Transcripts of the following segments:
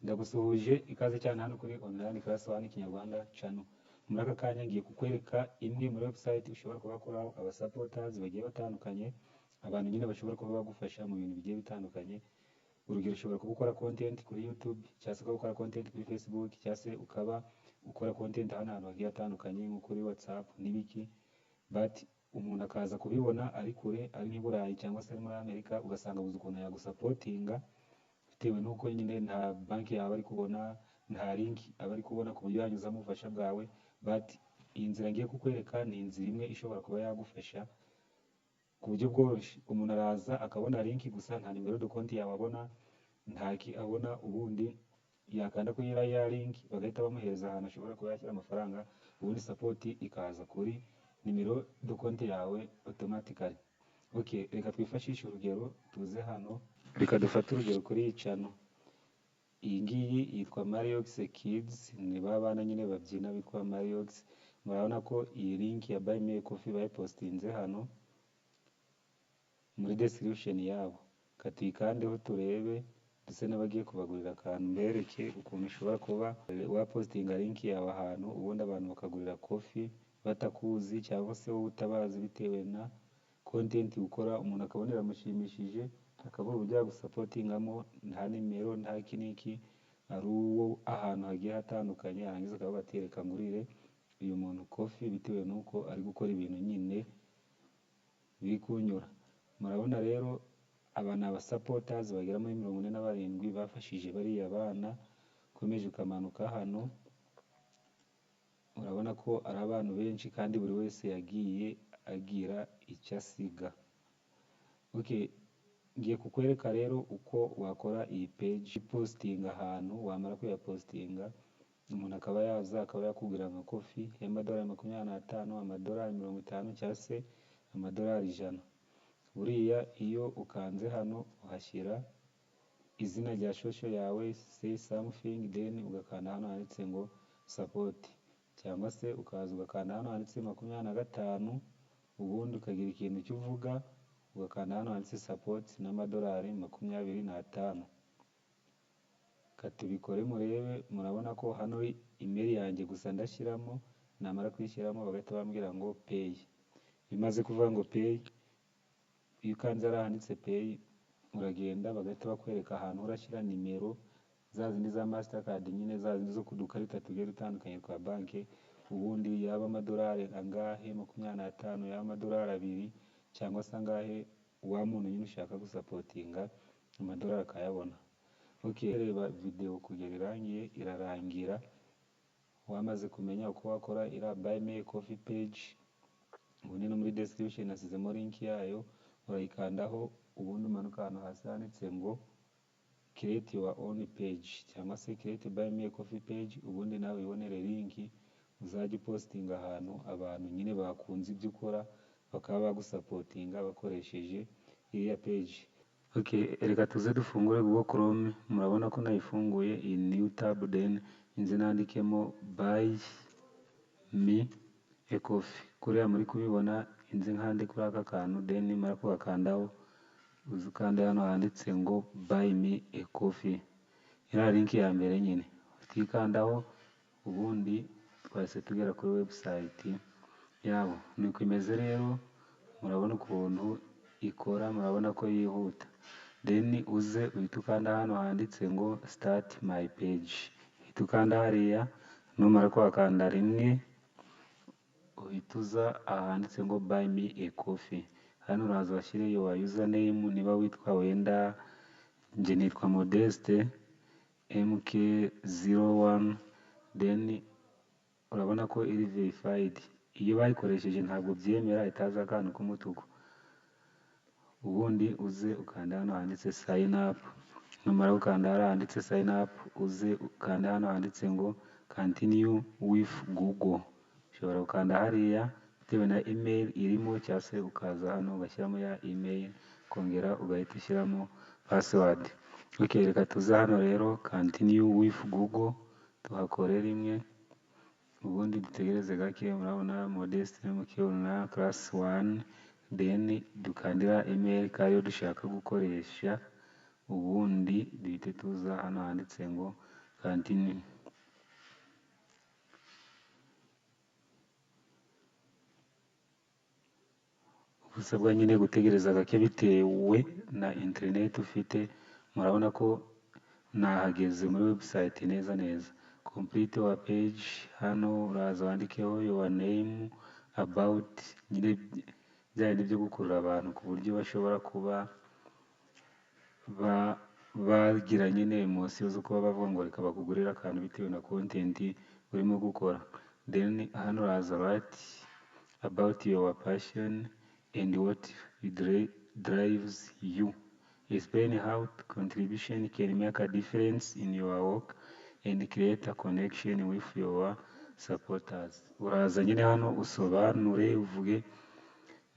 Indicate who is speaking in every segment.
Speaker 1: Ndagusuhuje, ikaze cyane hano kuri Online Class One Kinyarwanda Channel. Muri aka kanya ngiye kukwereka imwe muri website ushobora kuba wakoraho aba supporters bagiye batandukanye, abantu nyine bashobora kuba bagufasha mu bintu bigiye bitandukanye. Urugero, ushobora kuba ukora content kuri YouTube, cyangwa se ukaba ukora content kuri Facebook, cyangwa se ukaba ukora content ahandi hantu hagiye hatandukanye nko kuri WhatsApp n'ibiki, but umuntu akaza kubibona ari kure, ari nk'i Burayi cyangwa se ari muri Amerika, ugasanga abuze ukuntu yagusupportinga bitewe n'uko nyine nta banki yawe ari kubona, nta link aba ari kubona ku buryo yanyuzamo ubufasha bwawe. But iyi nzira ngiye kukwereka ni inzira imwe ishobora kuba yagufasha ku buryo bworoshye. Umuntu araza akabona link gusa, nta numéro de compte yawe abona, nta ki abona, ubundi yakanda kuri ya link bagahita bamuhereza ahantu ashobora kuba yashyira amafaranga, ubundi support ikaza kuri numéro de compte yawe automatically. Okay, reka twifashishe urugero, tuze hano, reka dufate urugero kuri iyi channel. Iyi ngiyi yitwa Mariox Kids, ni ba bana nyine babyina bitwa Mariox. Murabona ko iyi link ya Buy Me a Coffee bayipostinze hano muri description yabo. Reka tuyikandeho turebe, ndetse n'abagiye kubagurira akantu, mbereke ukuntu ushobora kuba wapostinga link yawe ahantu, ubundi abantu bakagurira coffee batakuzi cyangwa se wowe utabazi, bitewe na content ukora, umuntu akabona iramushimishije, akabura uburyo yagusupportingamo, nta nimero, nta iki n'iki, ari uwo ahantu hagiye hatandukanye, yarangiza akavuga ati: "Reka ngurire uyu muntu coffee bitewe n'uko ari gukora ibintu nyine biri kunyura." Murabona rero aba ni abasupporters bagera muri 47 bafashije bariya bana. Ukomeje ukamanuka hano, urabona ko ari abantu benshi kandi buri wese yagiye agira icyo asiga. Okay, ngiye kukwereka rero uko wakora iyi page, postinga ahantu, wamara kuyapostinga umuntu akaba yaza akaba yakugurira nka coffee y'amadolari 25, amadolari 50 cyangwa se amadolari 100. Buriya iyo ukanze hano uhashyira izina rya social yawe, say something, then ugakanda hano handitse ngo support, cyangwa se ukaza ugakanda hano handitse 25, ubundi ukagira ikintu cyo uvuga, ugakanda hano handitse support n'amadolari 25. Reka tubikore murebe. Murabona ko hano email yanjye gusa ndashyiramo, namara kuyishyiramo bagahita bambwira ngo pay. Iyo umaze kuvuga ngo pay, iyo ukanze hariya handitse pay, uragenda bagahita bakwereka ahantu urashyira nimero za zindi za Mastercard nyine, za zindi zo ku dukarita tugiye dutandukanye twa banki, ubundi yaba amadolari angahe, 25, yaba amadolari 2 cyangwa se angahe, wa muntu nyine ushaka gusupportinga amadolari akayabona. Okay, reba video kugera irangiye, irarangira wamaze kumenya uko wakora iriya Buy Me Coffee page. Ubundi no muri description nasizemo link yayo, urayikandaho, ubundi umanuka ahantu hasi handitse ngo create your own page cyangwa se create Buy Me Coffee page, ubundi nawe wibonere link uzajya upostinga ahantu abantu nyine bakunze ibyo ukora bakaba bagusupportinga bakoresheje iriya page. Okay, reka tuze dufungure Google Chrome. Murabona ko nayifunguye iyi new tab, then inze nandikemo Buy Me a Coffee. Kuriya muri kubibona, inze nkande kuri aka kantu, then nimara kugakandaho uze ukande hano handitse ngo Buy Me a Coffee, iriya link ya mbere nyine utikandaho, ubundi twahise tugera kuri website yabo. Niko imeze rero, murabona ukuntu ikora, murabona ko yihuta. Then uze uhite ukanda hano handitse ngo start my page, uhita ukanda hariya. Numara kuhakanda rimwe, uhita uza ahanditse ngo Buy Me a Coffee. Hano uraza uhashyire your username, niba witwa wenda, njye nitwa Modeste MK01, then urabona ko iri verified. Iyo bayikoresheje ntabwo byemera, itaza akantu k'umutuku. Ubundi uze ukanda hano handitse sign up. Numara gukanda hariya handitse sign up, uze ukande hano handitse ngo continue with Google. Ushobora gukanda hariya bitewe na email irimo, cyangwa se ukaza hano ugashyiramo ya email, ukongera ugahita ushyiramo password. Okay, reka tuze hano rero continue with Google, tuhakore rimwe, ubundi dutegereze gake. Murabona Modeste MK class 1, then dukandira email ko ariyo dushaka gukoresha. Ubundi duhite tuza hano handitse ngo continue. Usabwa nyine gutegereza gake bitewe na interineti ufite. Murabona ko nahageze muri website neza neza. Complete your page, hano uraza wandikeho your name, about, nyine bya bindi byo gukurura abantu ku buryo bashobora kuba bagira nyine emotion zo kuba bavuga ngo reka bakugurire akantu bitewe na content urimo gukora. Then hano uraza write about your passion and what drives you. Explain how contribution can make a difference in your work and create a connection with your supporters. Uraza nyine hano usobanure, uvuge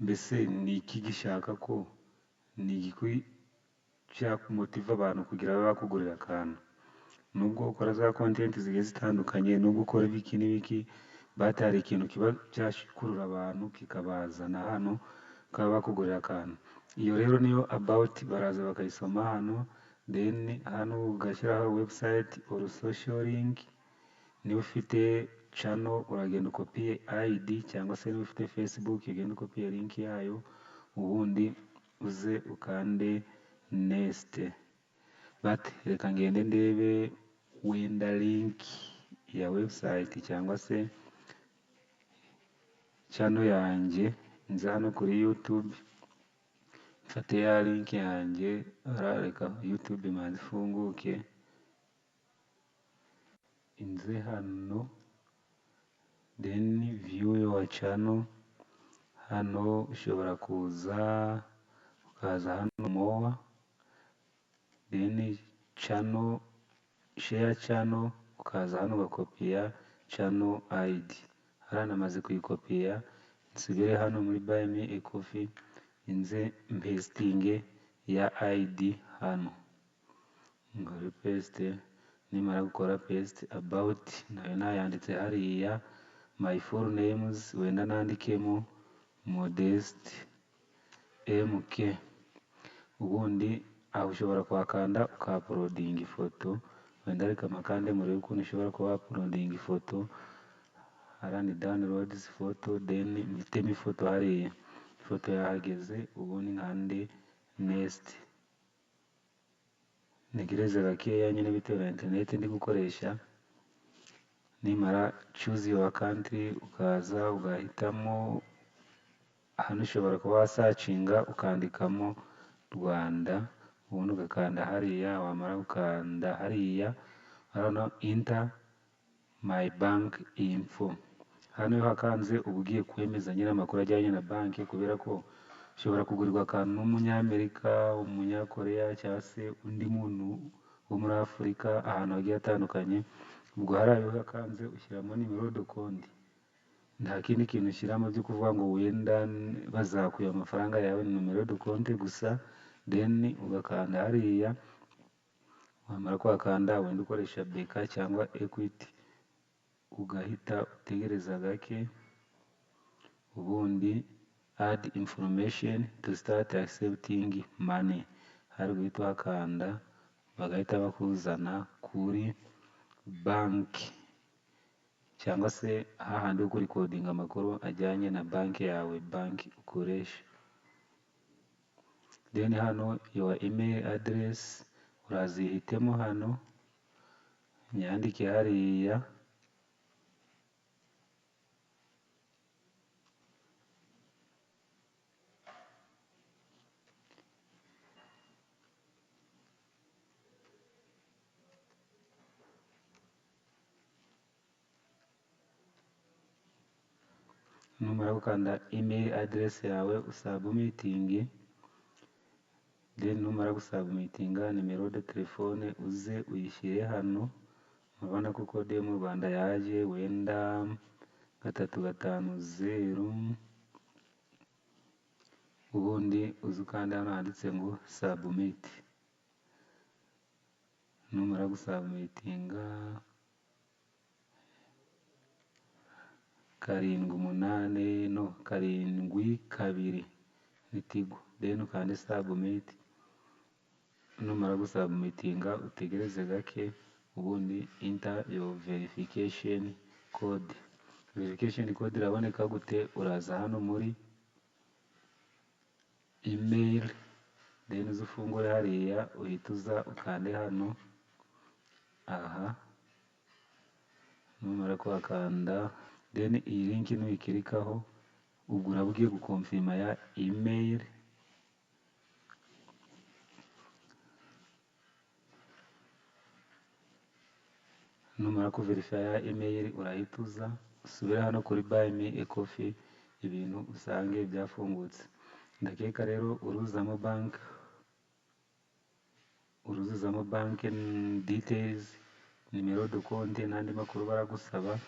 Speaker 1: mbese ni iki gishaka ko, ni igiki cyamotiva abantu kugira babe bakugurira akantu. Nubwo ukora za content zigiye zitandukanye, nubwo ukora ibiki n'ibiki, but hari ikintu kiba cyakurura abantu kikabazana hano bakaba bakugurira akantu. Iyo rero niyo about, baraza bakayisoma hano. Then hano ugashyiraho website or social link. Niba ufite channel, uragenda ukopiye ID, cyangwa se niba ufite Facebook, ugende ukopiye link yayo, ubundi uze ukande next. But reka ngende ndebe wenda link ya website cyangwa se channel yanjye. Nze hano kuri YouTube, mfate ya link yanjye. Reka YouTube imanze ifunguke. Inze hano, then view your channel. Hano ushobora kuza ukaza hano more, then channel, share channel, ukaza hano ugakopiya channel ID. Hariya namaze kuyikopiya. Nsubire hano muri Buy Me a Coffee, nze mpesitinge ya ID hano, nkore paste. Nimara gukora paste, about nayo nayanditse hariya. My full names, wenda nandikemo Modeste MK. Ubundi aho ushobora kuhakanda ukauploadinga ifoto. Wenda reka mpakande murebe ukuntu ushobora kuba wauploadinga ifoto. Hariya ni downloads photo, then mpitemo ifoto hariya. Ifoto yahageze, ubundi nkande next. Ntegereze gakeya nyine bitewe na interineti ndi gukoresha. Nimara choose your country, ukaza ugahitamo hano. Ushobora kuba wasearchinga ukandikamo Rwanda, ubundi ugakanda hariya. Wamara gukanda hariya, hano enter my bank info. Hano iyo uhakanze uba ugiye kwemeza nyine amakuru ajyanye na banki, kubera ko ushobora kugurirwa akantu n'Umunyamerika, Umunyakoreya cyangwa se undi muntu wo muri Afurika, ahantu hagiye hatandukanye. Ubwo hariya iyo uhakanze ushyiramo numéro de compte, nta kindi kintu ushyiramo byo kuvuga ngo wenda bazakwiba amafaranga yawe, ni numéro de compte gusa. Then ugakanda hariya. Wamara kuhakanda, wenda ukoresha BK cyangwa Equity, ugahita utegereza gake, ubundi add information to start accepting money. Hari guhita uhakanda, bagahita bakuzana kuri banki cyangwa se hahandi ho kurecordinga amakuru ajyanye na banki yawe, banki ukoresha. Then hano your email address urazihitemo hano, nyandike hariya. Numara gukanda email address yawe, usubmittinge. Then numara gusubmittinga, numéro de téléphone uze uyishyire hano. Murabona ko code yo mu Rwanda yaje, wenda 350. Ubundi uze ukande hano handitse ngo submit. Numara gusubmittinga, 7 8, no, 7 2 ni Tigo, then ukande submit. Numara gusubmittinga utegereze gake, ubundi enter your verification code. Verification code iraboneka gute? Uraza hano muri email, then uze ufungure hariya, uhita uza ukande hano aha. Numara kuhakanda, then iyi link nuyiclickaho, ubwo uraba ugiye guconfirma ya email. Numara kuverifya ya email, urahita uza usubire hano kuri Buy Me a Coffee, ibintu usange byafungutse. Ndakeka rero uruzuzamo bank details, numéro de compte n'andi makuru baragusaba.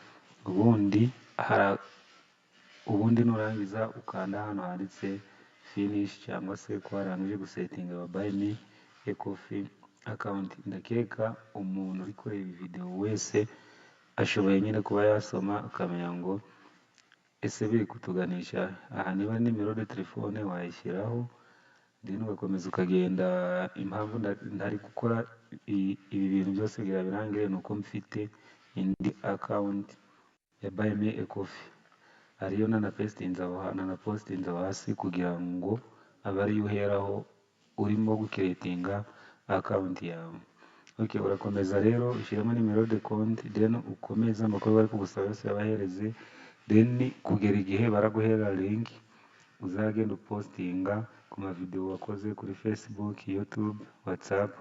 Speaker 1: Ubundi nurangiza ukanda hano handitse finish, cyangwa se ko warangije gusettinga Buy Me a Coffee account. Ndakeka umuntu uri kureba iyi video wese ashoboye nyine kuba yasoma akamenya ngo ese biri kutuganisha aha. Niba ari numéro de téléphone wayishyiraho, then ugakomeza ukagenda. Impamvu ntari gukora ibi bintu byose kugira birangire, ni uko mfite indi account ya Buy Me a Coffee, ariyo nanapostinze aho hasi, kugira ngo abe ariyo uheraho urimo gucreatinga account yawe. Okay, urakomeza rero ushyiremo numéro de compte, then ukomeze amakuru bari kugusaba yose uyabahereze, then kugera igihe baraguhera link uzagenda upostinga ku mavideo wakoze kuri Facebook, YouTube, WhatsApp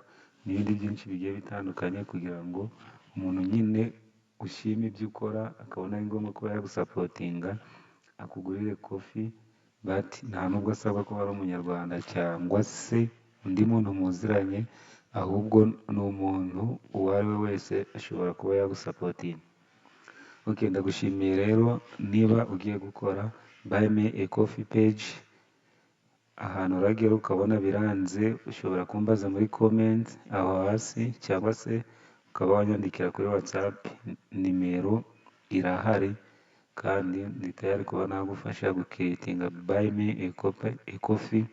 Speaker 1: n'ibindi byinshi bigiye bitandukanye, kugira ngo umuntu nyine ushima ibyo ukora akabona ari ngombwa kuba yagusupportinga akugurire coffee. But nta nubwo asabwa kuba ari umunyarwanda cyangwa se undi muntu muziranye, ahubwo ni umuntu uwo ari we wese ashobora kuba yagusupportinga. Okay, ndagushimiye rero. Niba ugiye gukora Buy Me a Coffee page, ahantu uragera ukabona biranze, ushobora kumbaza muri comment aho hasi, cyangwa se ukaba wanyandikira kuri WhatsApp, nimero irahari, kandi ndi tayari kuba nagufasha gucreatinga Buy Me a Coffee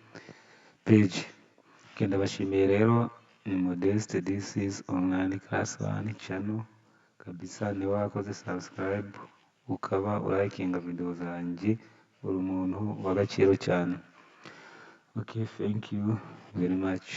Speaker 1: page. Okay, ndabashimiye rero. Ni Modeste, this is Online Class One channel kabisa. Niba wakoze subscribe, ukaba urayikinga video zanjye, uri umuntu w'agaciro cyane. Okay, thank you very much.